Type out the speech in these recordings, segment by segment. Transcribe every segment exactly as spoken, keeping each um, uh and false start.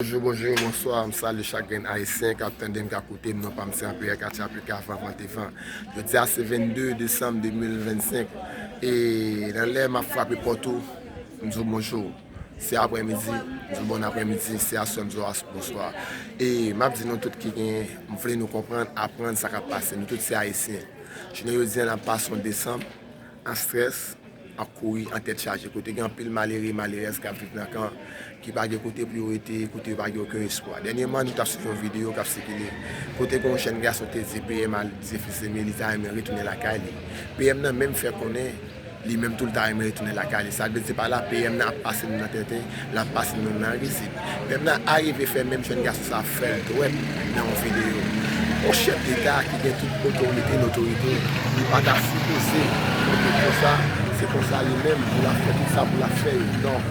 Bonjou, bonjou, bonswa. M salye chak grenn Ayisyen k ap tande m, k ap koute m. Non pa m se Anperè Katya Pika, Van Van Te Van. Jodi a se vennde desanm de mil vennsenk. E nan lè m ap frape pòt ou, m di w bonjou. Se aprèmidi, m di w bon aprèmidi. Se aswè, m di w as-, bonswa. E m ap di nou tout ki gen, m vle nou konprann, aprann sa k ap pase. Nou tout se Ayisyen. Jounen jodi a, n ap pase yon desanm an estrès, ap kouri an tèt chaje, kote gen anpil malere, malerèz k ap viv nan kan, ki pa gen kote pou yo rete, kote yo pa gen okenn espwa. Dènyèman, nou t ap swiv yon videyo k ap sikile, kote gen yon jèn gason te di P M al di Fils-Aimé li ta renmen retounen lakay li. P M nan menm fè konnen, li menm tou li ta renmen retounen lakay li. Sa k vle di pa la, P M nan ap pase nou nan tenten, l ap pase nou nan rizib. P M nan arive fè menm jèn gason sa fè l dwèt nan yon videyo. Yon chèf deta ki gen tout otorite, notorite, li pa ta sipoze montre konsa, se konsa li menm pou l ap fè tout sa pou l ap fè yo. Non.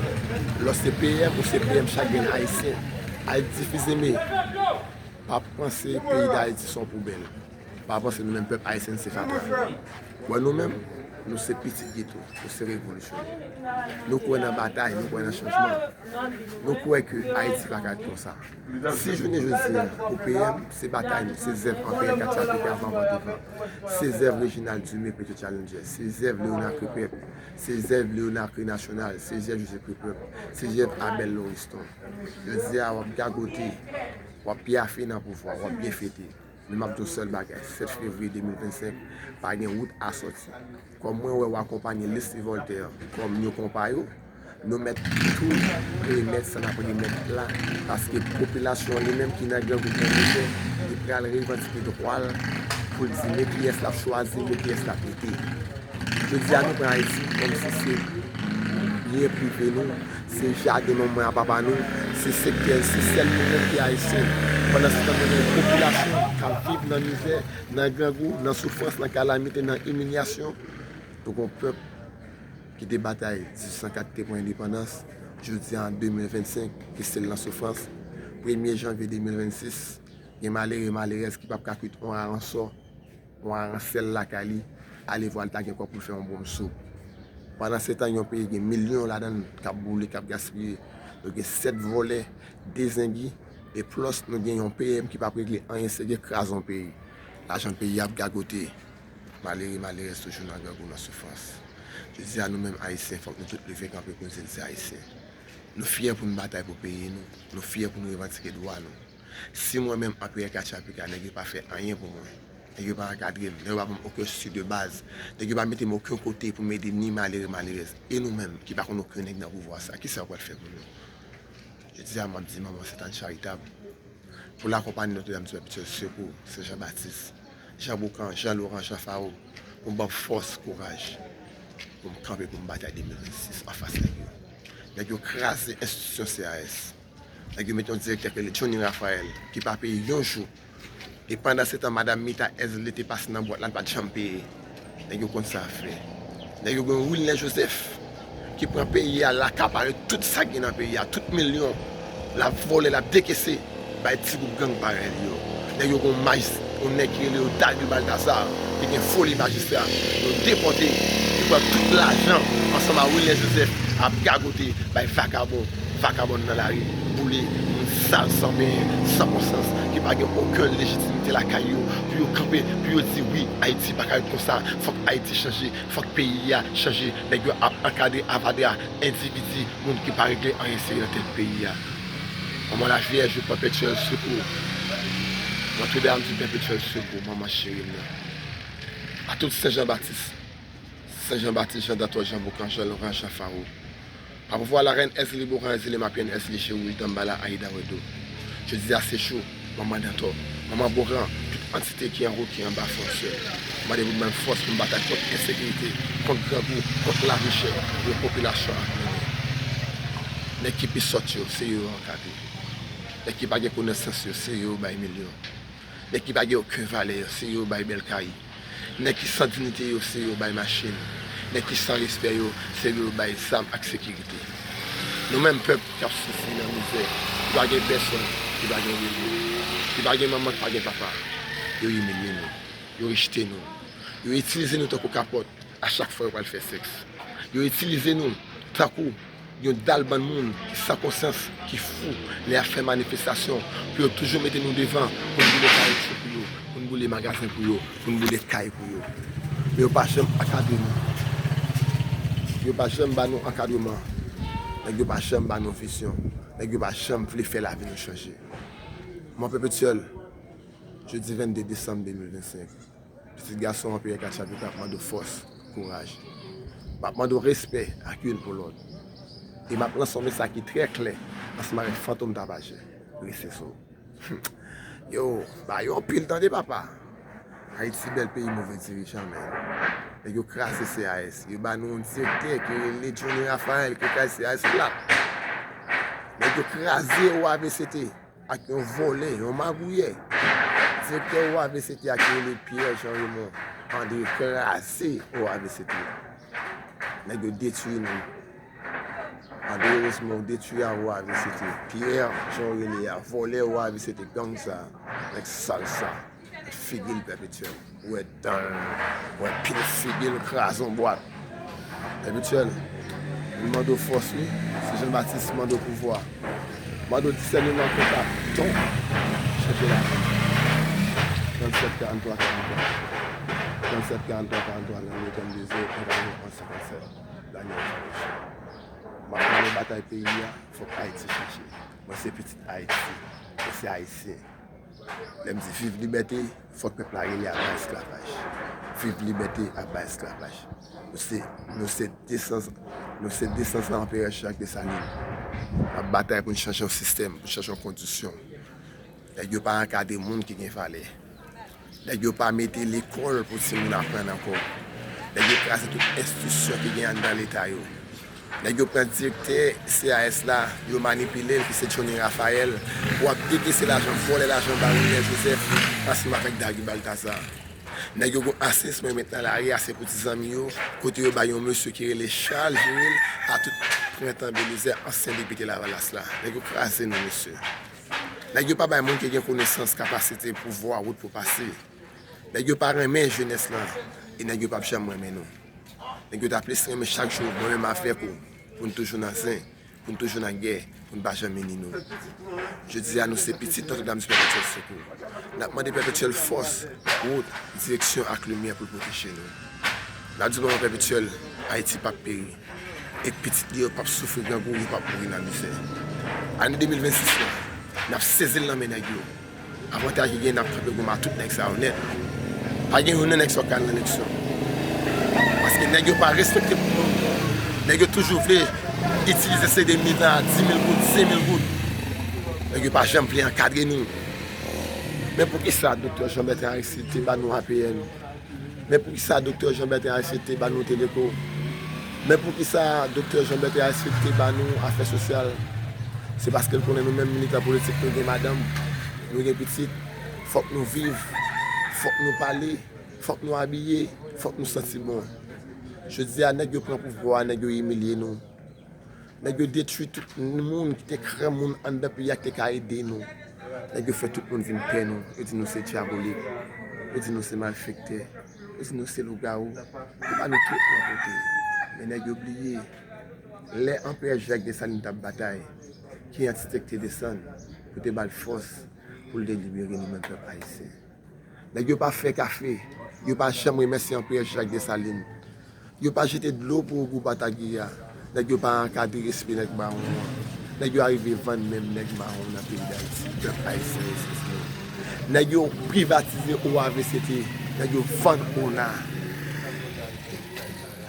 Lè w se P M, ou se P M chak grenn Ayisyen. Al di Fils-Aimé, pa panse peyi Dayiti se yon poubèl. Pa panse nou menm pèp ayisyen se fatra. Bon, nou menm, nou se pitit geto, nou se revolisyonè. Nou kwè nan batay, nou kwè nan chanjman. Nou kwè ke Ayiti pa ka ret konsa. Si jounen jodi a, pou P M, se batay nou, se zèv Anperè Katya Pika, Van Van Te Van, se zèv Reginald Dumé, Petro Challenger, se zèv Léonard Krépeup, se zèv Léonard Kré National, se zèv Joseph Krépeup, se zèv Abel Lauriston. Jodi a, w ap gagote, w ap pyafe nan pouvwa, w ap byen fete. Men m ap di w sèl bagay, sèt fevriye de mil vennsenk, pa gen wout a sòti. Kòm mwen wè w akonpanye Leslie Voltaire kòm yon konpayon, nou mèt tou remèt sa n ap remèt la, paske popilasyon an li menm ki nan grangou, ki nan mizè, li pral revandike dwa l pou l di men kiyès l ap chwazi, men kiyès l ap rete. Jodi a, nou pran Ayiti kòmsi se byen prive nou, se jaden manman a papa nou, se sektè, se sèl nou menm ki ayisyen. Pandan se tan, nou gen yon popilasyon k ap viv nan mizè, nan grangou, nan soufrans, nan kalamite, nan imilyasyon. Nou gen yon pèp ki te batay dizuit san kat, te pran endepandans. Jodi a, an de mil vennsenk, ki se l nan soufrans. Premye janvye de mil vennsis, gen malere, malerèz ki p ap ka kwit yon aransò, yon aransèl lakay li, alevwa l ta gen kòb pou l fè yon bonm soup. Pandan se tan, yon peyi gen milyon ladan l k ap boule, k ap gaspiye. Nou gen sèt vòlè, de zengi, e plòs nou gen yon P M ki p ap regle anyen serye, kraze yon peyi. Lajan peyi a ap gagote. Malere, malerèz toujou nan grangou, nan soufrans. Jodi a, nou menm Ayisyen, fòk nou tout leve kanpe pou nou di n se Ayisyen. Nou fyè pou n batay pou peyi nou. Nou fyè pou n revandike dwa nou. Si mwen menm, Anperè Katya Pika, nèg yo pa fè anyen pou mwen, nèg yo pa ankadre m, nèg yo pa ban m okenn stri de baz, nèg yo pa mete m okenn kote pou m ede ni malere, malerèz, e nou menm ki pa konn okenn nèg nan pouvwa sa, kisa yo pral fè pou nou? Jodi a, m ap di manman Sentàn Charitab, pou l akonpanye Nòtredam di Pèpetwèl Sekou, Sen Jan Batis, Jan Boukan, Jan Loran, Jan Faro, pou m ban m fòs, kouraj, pou m kanpe, pou m batay de mil vennsis anfas nèg yo. Nèg yo kraze enstitisyon C A S. Nèg yo mete yon direktè ki rele Johnny Raphael, ki pa peye yon jou. E pandan se tan, madanm Mita Èzli te pase nan bwat la, l pa t janm peye. Nèg yo konn sa fè. Nèg yo gen Wilner Joseph, ki pran peyi a, l akapare tout sa ki gen nan peyi a, tout milyon. L ap vòlè, l ap dekese, bay ti gwoup gang parèy li yo. Nèg yo gen yon majis-, yon nèg ki rele yo Darius Balthazar, ki gen foli majistra. Yo depòte, yo pran tout lajan ansanm a Wilner Joseph ap gagote, bay vakabon, vakabon nan lari, boule, moun sal, san benyen, san konsyans, ki pa gen okenn lejitimite lakay yo, pou yo kanpe, pou yo di wi, Ayiti pa ka ret konsa, fòk Ayiti chanje, fòk peyi a chanje. Nèg yo ap ankadre avadra, endividi, moun ki pa regle anyen serye nan tèt peyi a. Manman Lavyèj ou Pèpetwèl Sekou, Nòtredam di Pèpetwèl Sekou, manman cheri m nan. A tout Sen Jan Batis, Sen Jan Batis, Jan Dantò, Jan Boukan, Jan Loran, Jan Faro. Pa pouvwa larèn Èzili Boran, Èzili Mapyèn, Èzili Chewil, Danmbala, Ayida Wèdo. Jodi a se jou, manman Dantò, manman Boran, tout antite ki anwo, ki anba, fè yon sèl. Mande pou ban m fòs pou m batay kont ensekirite, kont grangou, kont lavi chè, pou yon popilasyon ap mennen. Nèg ki pi sòt yo, se yo yo ankadre. Nèg ki pa gen konesans yo, se yo yo bay milyon. Nèg ki pa gen okenn valè yo, se yo yo bay bèl kay. Nèg ki san diyite yo, se yo bay machin. Nèg ki san respè yo, se yo bay zam ak sekirite. Nou menm pèp k ap soufri nan mizè, ki pa gen pèsonn, ki pa gen rele, ki pa gen manman, ki pa gen papa, yo imilye nou, yo rejte nou, yo itilize nou tankou kapòt a chak fwa yo pral fè sèks. Yo itilize nou tankou Yon dal bann moun ki san konsyans, ki fou, lè y ap fè manifestasyon, pou yo toujou mete nou devan, pou n boule kay pou yo, pou n boule magazen pou yo, pou n boule kay pou yo. Men yo pa janm ankadre nou. Yo pa janm ba nou ankadreman. Nèg yo pa janm ba nou vizyon. Nèg yo pa janm vle fè lavi nou chanje. Mwen Pèpetyèl, jedi vennde desanm de mil vennsenk. Pitit gason Anperè Kat Chapita, m ap mande w fòs, kouraj. M ap mande w respè ak youn pou lòt. E m ap lanse yon mesaj ki trè klè ansanm avèk Fantom Tapajè. Rete sou. Yo, ba yo anpil tande papa. Ayiti bèl peyi move dirijan, men nèg yo kraze C A S. Yo ba nou yon direktè ki rele Johnny Raphael ki kay C A S plat. Nèg yo kraze O A V C T ak yon vòlè, yon magouyè. Direktè O A V C T a ki rele Pierre Jean Raymond André kraze O A V C T. Nèg yo detwi nou. André Rosemond detwi a O A V C T. Pierre Jean rele a vòlè O A V C T, gang sa, nèg sal sa. Figi l Pèpetyèl. Ou wè dan l, ou wè pil figi l kraze yon bwat. Pèpetyèl, m mande w fòs wi. Se Jean Baptiste mande w pouvwa. Mande w disèneman kontak ton. Chèche la. Trannsèt karanntwa karanntwa. Trannsèt karanntwa karanntwa nan nimewo trannde zewo en karanntwa senkannsenk. Daniel Jean Richard. M ap mennen batay peyi a, fòk Ayiti chanje. Mwen se pitit Ayiti. Mwen se Ayisyen. Lè m di viv libète, fòk pèp la rele a ba esklavaj. Viv libète, a ba esklavaj. Nou se, nou se desans, nou se desans Anperè Jak Desalin. N ap batay pou n chanje yon sistèm, pou n chanje yon kondisyon. Nèg yo pa ankadre moun ki gen valè. Nèg yo pa mete lekòl pou timoun aprann ankò. Nèg yo kraze tout enstitisyon ki gen anndan Leta yo. Nèg yo pran direktè C A S la, yo manipile l, ki se Johnny Raphael, pou ap dekese lajan, vòlè lajan Baron Nèl Joseph, ansanm avèk Dagy Balthazar. Nèg yo gon asesman yo met nan lari a, se pou ti zanmi yo, kote yo bay yon mesye ki rele Charles Joril, a tout Prentan Belizaire, ansyen depite Lavalas la. Nèg yo kraze nou, mesye. Nèg yo pa bay moun ki gen konesans, kapasite, pouvwa, wout pou pase. Nèg yo pa renmen jenès lan, e nèg yo p ap janm renmen nou. Nèg yo ta plis renmen chak jou, mwen menm avèk ou, pou n toujou nan zen, pou n toujou nan gè, pou n pa janm ini nou. Jodi a, nou se pitit Nòtredam di Pèpetyèl Sekou. N ap mande Pèpetyèl fòs, wout, direksyon ak limyè pou l pwoteje nou. N ap di Manman Pèpetyèl, Ayiti p ap peri. E pitit li yo p ap soufri grangou, yo p ap mouri nan mizè. Ane de mil vennsis la, n ap sezi l nan men nèg yo. Avantaj ki gen, n ap kanpe goumen ak tout nèg sa yo nèt. Pa gen youn nan nèg sa yo k al nan eleksyon. Paske nèg yo pa respekte pouvwa. Nèg yo toujou vle itilize se de militan a di mil goud, senk mil goud. Nèg yo pa janm vle ankadre nou. Men poukisa Doktè Jean Bertrand Aristide te ba nou A P N? Men poukisa Doktè Jean Bertrand Aristide te ba nou Teleco? Men poukisa Doktè Jean Bertrand Aristide te ba nou afè sosyal? Se paske l konnen nou menm militan politik, nou gen madanm, nou gen pitit, fòk nou viv, fòk nou pale, fòk nou abiye, fòk nou santi bon. Jodi a, nèg yo pran pouvwa a, nèg yo imilye nou. Nèg yo detwi tout moun ki te krè moun anndan peyi a ki te ka ede nou. Nèg yo fè tout moun vin pè nou. Yo di nou se dyabolik. Yo di nou se malfektè. Yo di nou se lougawou. Yo ba nou tout yon kote. Men nèg yo bliye, lè Anperè Jak Desalin t ap batay, ki antite ki te desann pou te ba l fòs pou l te libere nou menm pèp ayisyen. Nèg yo pa fè kafe, yo pa janm remèsye Anperè Jak Desalin. Yo pa jete dlo pou ogou Batagri a. Nèg yo pa ankadre respè nèg mawon an. Nèg yo arive vann menm nèg mawon nan peyi Dayiti. Pèp ayisyen yo sezi. Nèg yo privatize O A V C T. Nèg yo vann ona.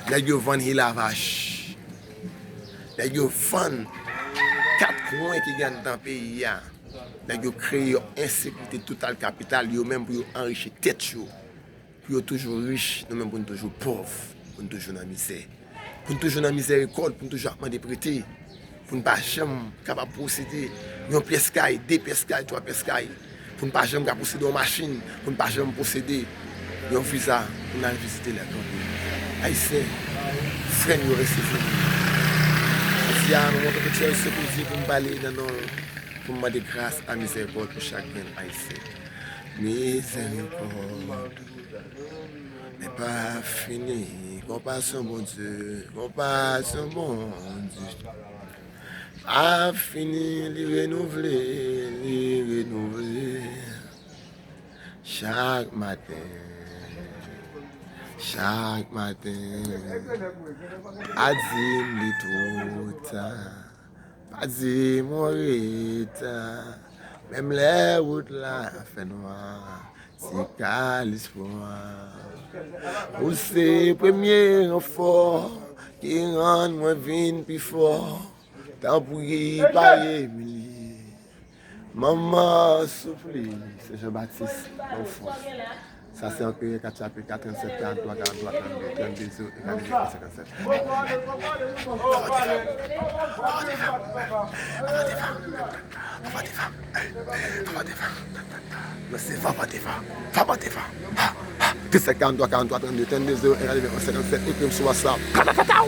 Nèg yo vann Hilavach. Nèg yo vann kat kwen ki gen anndan peyi a. Nèg yo kreye yon ensekirite total kapital, yo menm pou yo anrichi tèt yo. Pou yo toujou rich, nou menm pou n toujou pòv, pou n toujou nan mizè. Pou n toujou nan mizèrikòd, pou n toujou ap mande prete. Pou n pa janm kapab posede yon pyès kay, de pyès kay, twa pyès kay. Pou n pa janm ka posede yon machin, pou n pa janm posede yon viza pou n al vizite lè kanpe. Ayisyen, frè n yo rete fou. Jodi a, nou montre Pèpetyèl Sekou di pou m pale nan non l, pou m mande gras a mizèrikòd pou chak grenn Ayisyen. Mizèrikòd. Men pa fini, konpasyon Bondye, konpasyon Bondye. Pa fini, li renouvle, li renouvle. Chak maten, chak maten. Pa di m li twò ta, pa di m w an reta. Menm lè wout la fè nwa, se ka lespwa. Ou se premye ranfò ki rann mwen vin pi fò. Tanpri, pa emilye. Manman, souple. Se Jean Baptiste, nan fòs. Sa se an kreyòl, kat chapit kat, trannsèt, karanntwa, karanntwa, trannde, trannde, zewo, e karive, senkannsenk. Papa devan. Papa devan. Papa devan. Papa devan. Non, se papa devan. Papa devan. Ha, ha. Trannsèt, karanntwa, karanntwa, trannde, trannde, zewo, e karive, senkannsenk. Ekri m sou WhatsApp. Patatataw!